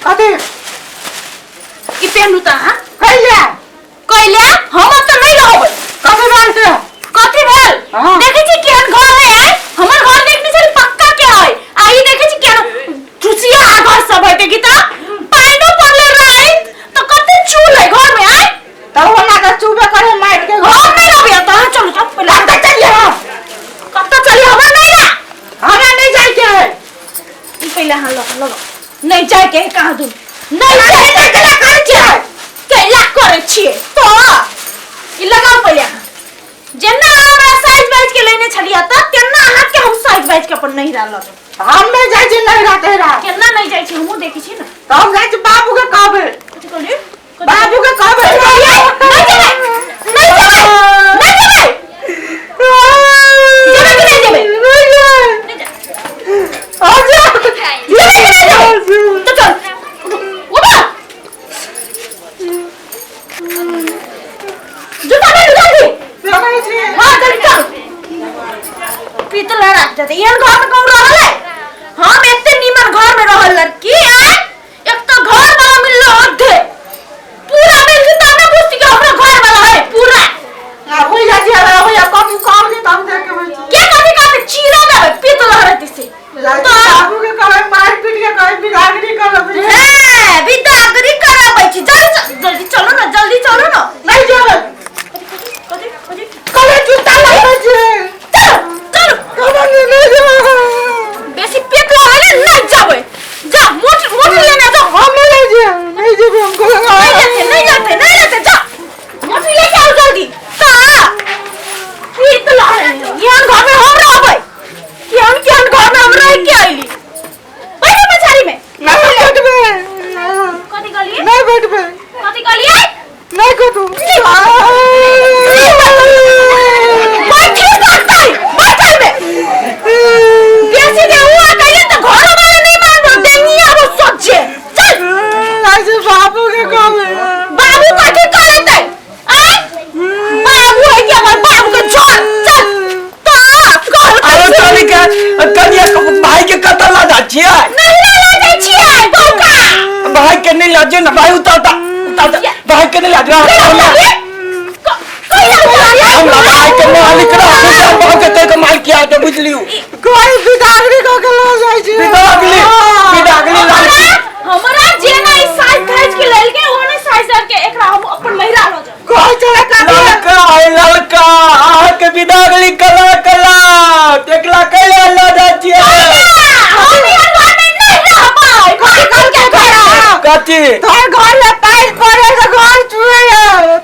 कथी? ई पेनू त अहाँ। कैला? कैला हम ओतऽ नहि रहबै। कथी भेल से? कथी भेल? हाँ। देखै छी केहन घर है आइ? हमर घर देखने छली पक्का के है आ ई देखै छी केहन झुसिया घर सब है। देखी त पाइनो पड़ले राति त कते चूल है घर में आइ। तब ओना के चूबे करे माइट के घर। हम नहीं रहबै तऽ अहाँ चलू चलू पहिले। कतऽ चलिए हम? कतऽ चलिए हमरा नहीं रह। हमरा नहीं जाए के है। ई पहिले अहाँ लगाउ लगाउ। नहीं जाए के है कहाँ दूर नहीं जाए के केला करै छियै? कैला करै छियै तो ई लगाउ पहिले अहाँ। जेना हमरा साइज बाइज के लेने छलियै तऽ तेना अहाँके हम साइज बाइज के अपन नहिरा लऽ जाउ। हम नहीं जाए छी नहिरा तहिरा। केना नहीं जाइ छी हमहूँ देखै छी ने। तऽ हम जाइ छी बाबू के कहबै। कथी कहलियै? बाबू के कहबै। नहीं जेबै, नहीं जेबै, नहीं जेबै। जेबै कि नहीं जेबै? नहीं जेबै। नहीं जेबै। आजा। जेबै कि नहीं जेबै? तो चल उठो। जूता पहनू जल्दी। चलै छी। हाँ जल्दी चल। पीतल राख देते एहन घर में कहूँ रहल है? हम एते नीमन घर में रहल लड़की आय। एक तो घर वाला मिललो अधे पूरा मिल के तब ना बुझती कि हमरा घर वाला है पूरा। आ हो जा छी हमरा हो जा कथी कहली तऽ हम देख के बैठ छी। के कथी कहते चीरा देबै पीत लहरती से। जाइ छी तो बाबू के कहबै मारि पीट के कहबै बिदागरी करबै। हैं बिदागरी कराबै छी। जल्दी जल्दी चलो ना जल्दी चलो ना। नहीं जेबै। कथी कथी? कहबै जूता लगबै छी। चलो चलो। कहबै नहीं जेबै। बेसी पेट लहरे नहीं जेबै। जा मोट मोट लेने जाओ। हम नहीं ले जेबै नहीं जेबै हमको नहीं लेते नहीं लेते नहीं लेते जा मोटी लेके आओ जल्दी। ता पीत लहरे एहन घर में हम रहबै। केहन केहन घर में हम रह के आइली। बैठो पछाड़ी में। नहीं बैठबै। कथी कहलियै? नहीं बैठबै। कथी कहलियै? नहीं कथू। बैठे पड़तै बैठल में बेसी जे हुआ कहिए त घर वाला नहीं मानबो देनी आबो सोचे। चल। ऐसे बाबू के कहबै। बाबू कथी करतै आय? बाबू है कि हमर बाबू के छोड़। चल तो कह। अरे चली के कनिया के भाई के कतऽ लऽ जाइ छियै? नहीं लऽ जाइ छियै बौका। भाई के नहीं लऽ जाइए ने भाई उतर उतर उतर भाई के नहीं लऽ जाइए। हमरा भाई के मालिक रह बाबू के कहि के मालिक किया के बुझलियौ। कोई बिदागरी कऽ के लऽ जाइ छै। बिदागरी बिदागरी लाल। हमरा जेना ई साइज धैज के लेलके ओने साइज धर के एकरा हम अपन महिला लऽ जाउ। कोई चले काटी। ललका है ललका अहाँ के बिदागरी कला कला एकला कैला लऽ जाइ छियै? हम एहन घर में नहीं रहबै। कथी कहलकै घर? कथी? तोहर घर में पानि पड़े तऽ घर चुए।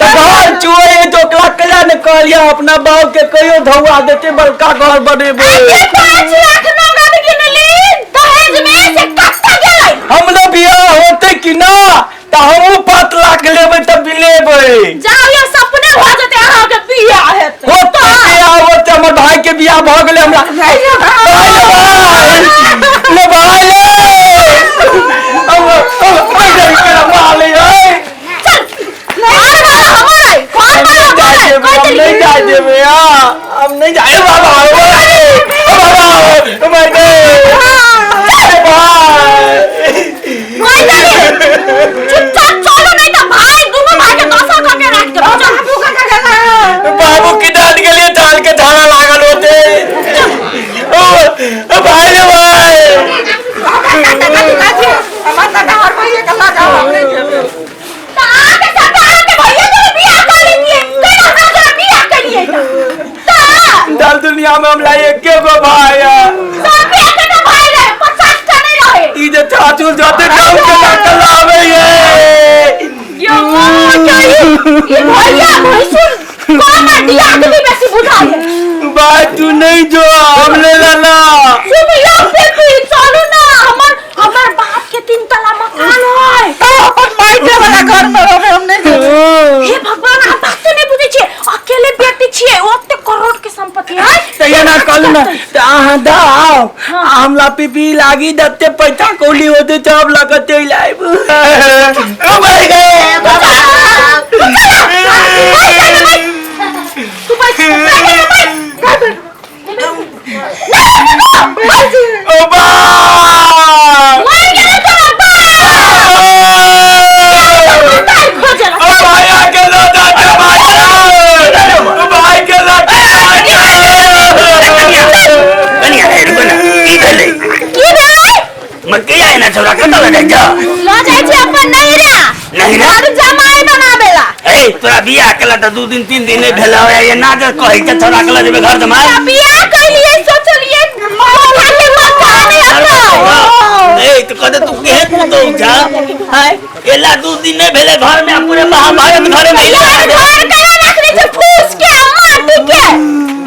तऽ घर चुए तऽ ओकरा कैला ने कहलियै अपना बाप के कहियो धौआ देते बड़का घर बनेबै। 5 लाख नगद गिनली दहेज में से कत्ता गेलै? हमरो बियाह होतै कि ना तऽ हमहूँ 5 लाख लेबै तऽ बिलेबै। जाउ ये सपने भऽ जेतै अहाँके बियाह हेतै। होतै बियाह होतै हमर भाई के बियाह भऽ गेलै हमरा। नहीं जेबै। भाई ले भाई ले भाई ले हम हम माले है। चल घर वाला हमर है घर वाला हम हमर नहीं है। जाए देबै हम नहीं जाए देबै। हाँ हम नहीं जाए बाबा बाबा मर गए भाई। कोई नहीं चुपचाप चलो नहीं तो भाई दुनू भाई के दशा कऽ के राख देबो। चल बाबू के कहला। बाबू की डाल के लिए डाल के झाड़ा लागल होते। ओ भाई रे भाई। कथी हमर दादा हर भैया के लऽ जाउ हम नहीं जेबै। तऽ अहाँके साथ अहाँके भैया के बियाह कऽ लेतियै केना हमरा तोरा बियाह केलियै तऽ डाल दुनिया में हमरा एके गो भाई है। सब एकेटा भाई रहे 50 टा नहीं रहे। ई जे चाचू जते गाँव के नकल आवे ये। यो ई भैया भैंसुर कम दियादनी बेसी बुझाइ है। भाई तू नहीं जो हम ले लाला। सुन यौ बेटी चलू ना हमर हमर बाप के 3 तला मकान है। तो अपन माइटे वाला घर में रहबै हम नहीं जेबै। हे भगवान अहाँ बाते नहीं बुझै छियै अकेले बेटी छियै ओते करोड़ के संपत्ति है। तऽ एना कहलू ने तऽ अहाँ दाओ हमरा पीपी लागी दत्ते पैसा कौली होते तब लऽ कऽ चलि आयब। ओ मर गए बाबा। तू बैठ बैठ बैठ। ओ बा मर गेलै तोरा बाप। छौड़ा कतऽ लऽ जाइ छौ? लऽ जाइ छी अपन नैहरा। नैहरा? घर जमाई बनाबेला। ए तोरा बियाह केला तऽ 2 दिन 3 दिन नहि भेल है, एना जे कहै छै छौड़ा के लऽ जेबै घर जमाई। तऽ बियाह कैलियै सोचलियै कोठा के मकान हेतै। ए तऽ कहते तू केहन पुतोहु छह हाय, एला 2 दिन नहि भेलै घर में आ पूरे महाभारत घरे में हिला यार देलकै। घर केना रखने छै फूस के आ माटी के,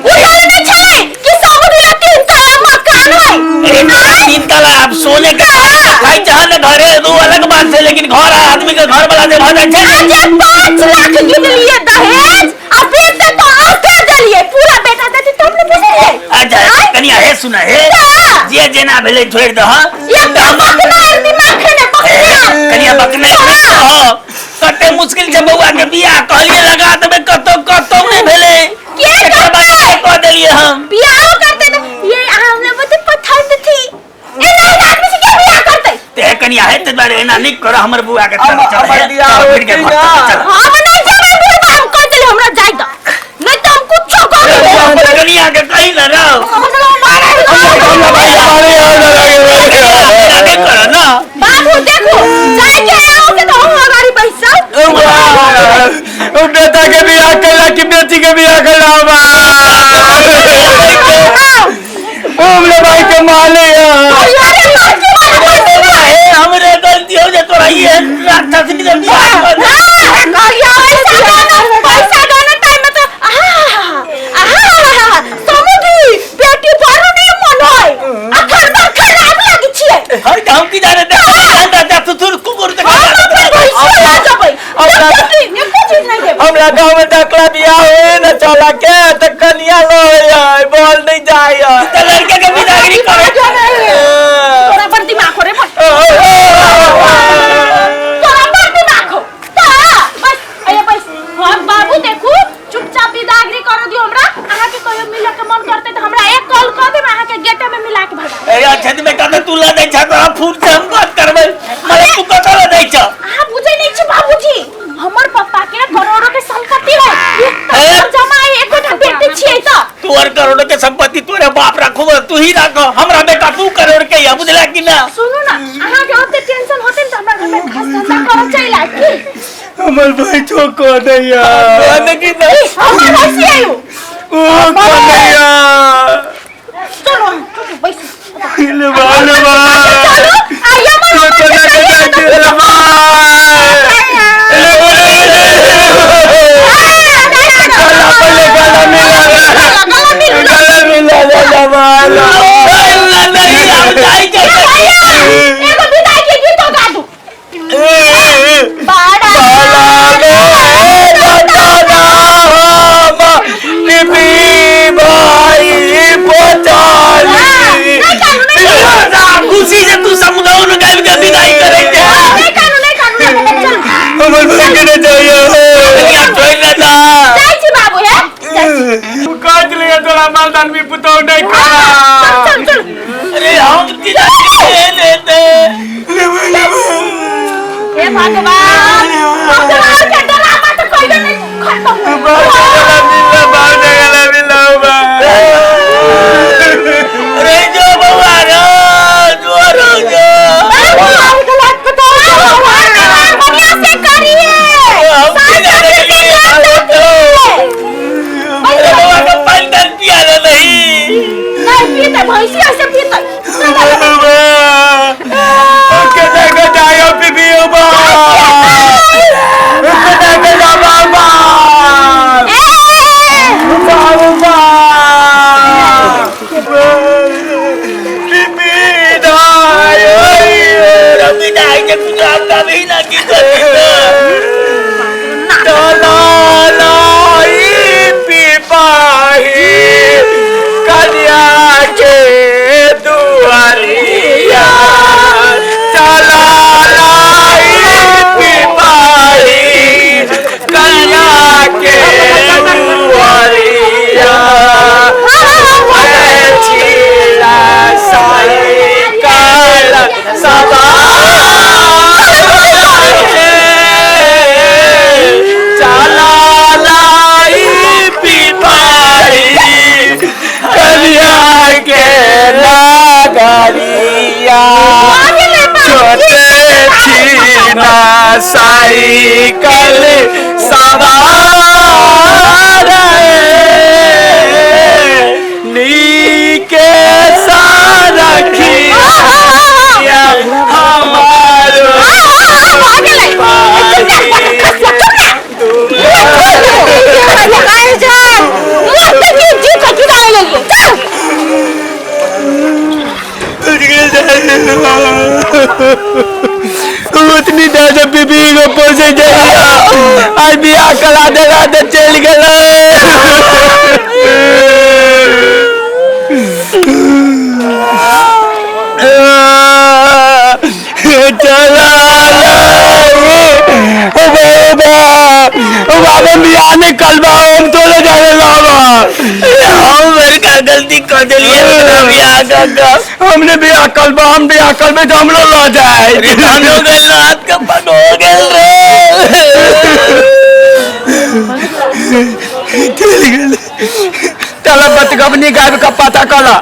बुझल नहि छै कि सब दिना 3 तला मकान है। अरे 3 तला आब सोने के खाइ चाह ने घरे, दू अलग बात छै, लेकिन घर आदमी के घर वाला जे भऽ जाइ छै। आ जे 5 लाख गिनलियै दहेज आ बेटे तो आधे देलियै, पूरा बेटा देती तब ने बुझलियै। अच्छा कनिया हे सुन हे, जे जेना भेलै छोड़ि दह। एक तऽ बकना दिमाग खेने बकना। कनिया बकना दह, कते मुश्किल छै बौआ के बियाह कहलियै लगा देबै, कतौ कतौ नहि भेलै। के एकर बाद करतै? कऽ देलियै हम। बियाहो करतै तऽ ये हमरा बहुत पसंद थी, एना आदमी से के बियाह करतै? ते कनिया हे ते दुआरे एना नहि कर हमर बौआ के। चल चल हमर हे, बियाह चल, बैठ के होतै घर ना। चल, चल। हम नहीं जेबै बुढ़बा, हम कह देली हमरा जाय दऽ, नहीं तऽ हम कुछो कर देबै। हमर कनिया के कही ना रहो। एना नहि कर ना। बाबू देखो जाय के आओ के तो हम अगाड़ी बैसाउ। ओ बेटा के बियाह कैला कि बेटी के बियाह कैला बा? हमरे भाई के माले अरे माटी वाला बौआ हे, हमरे गलती हो जे तोरा ई राक्षस के बियाह कर दे। पैसा दोनो, पैसा दोनो टाइम में तो आहा आहा समुद्री बेटी बड़ निमन है, अखन बड़ खराब लागी छियै। हर हम की जाने देख जा सुसुर कुकुर देख। हम अपन पैसा लऽ जेबै, एको चीज नहीं देबै। हमरा गाँव में टकला बियाह होए न चला के तऽ कनिया लय बोल नहीं जाय। तऽ लड़के के बिदागरी करे। तोरा बड़ दिमाग हो रे बड़, तोरा बड़ दिमाग हो। ता बस अये बस हम बाबू देखू चुपचाप बिदागरी कर दियो हमरा। अहाँ के कहियो मिले के मन करते तऽ हमरा एक कॉल कर देब, अहाँ के गेटे में मिला के भगा। ए अच्छा तऽ बेटा तऽ तू लऽ जाइ छह तोरा फूट से हम बात करबै, मगर तू कतऽ लऽ जाइ छह? अहाँ बुझै नहीं छी बाबूजी, हमर पप्पा के करोड़ों के संपत्ति है, एक तऽ जमा है, एकोटा बेटी छियै तऽ। तोहर करोड़ों के संपत्ति तोरे बाप राखो, तू ही राखो, हमरा बेटा 2 करोड़ के या, बुझला कि ना? सुनू ना, अहाँ के ओते टेंशन होते न तऽ हमरा घर में खास धंधा करऽ चलि आयब की? हमर भाई छोको दैया। कि ना? हमर भैंसी आयु। ओ कन्हैया। चलो चलो बैसू। ले बा ले बा। चलो आइए मन। तो चला के जाय छै ले बा ले गला पहिले गला मिला, गला मिलू। गला मिला ले ले बा नहीं हम जाइ छै। एगो विदाई के गीतो गा दू। बड़ा खुशी से तू समझाउन गाबि के विदाई करे छै। नहीं कानू, नहीं कानू, चल। हमर भाई के नहीं चाहिए। कनिया छोड़ि दे तऽ। जाइ छी बाबू हे, जाइ छी। काट लिया तोरा मालदान भी पुतौ नहीं करा। चल चल चल। अरे हम की जाने ले दे। हे भगवान, भगवान के डरावा तो कोई नहीं खत्म। अरे जो बौआ रो जो रो जो। बढ़िया से करिए। हम की जाने के अरे बौआ के पानि तानि पिया दे नहीं। नहीं पीते, भैंसी ऐसे पीते। विदाई के गुजरात का भी ना की करती। कन्या के दुआरिया चला लाई पिपाही, कन्या के दुआरिया छिला साइकिल सवार चला लाई पिपाही, कन्या के नागरिया। साइकिल सवार नीके सारखिया हमारो उतनी दादा बीबी को पोसे जाइए आज बियाह करा देगा तो चल गए। चला बाबा बियाह नहीं कलबा हम तो ले जाने लावा। हम बड़का गलती कर देलिए बियाह कर के। हमने बियाह कलबा हम बियाह कलबे तो हम लोग लो जाए। हम लोग रात का पग हो गेल रे। चल गेल। चल बतगबनी गायब का पता कला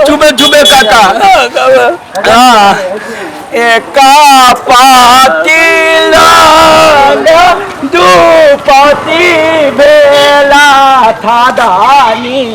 चुबे चुबे काका। हाँ एका पाती लागा दू पाती भेला था दानी।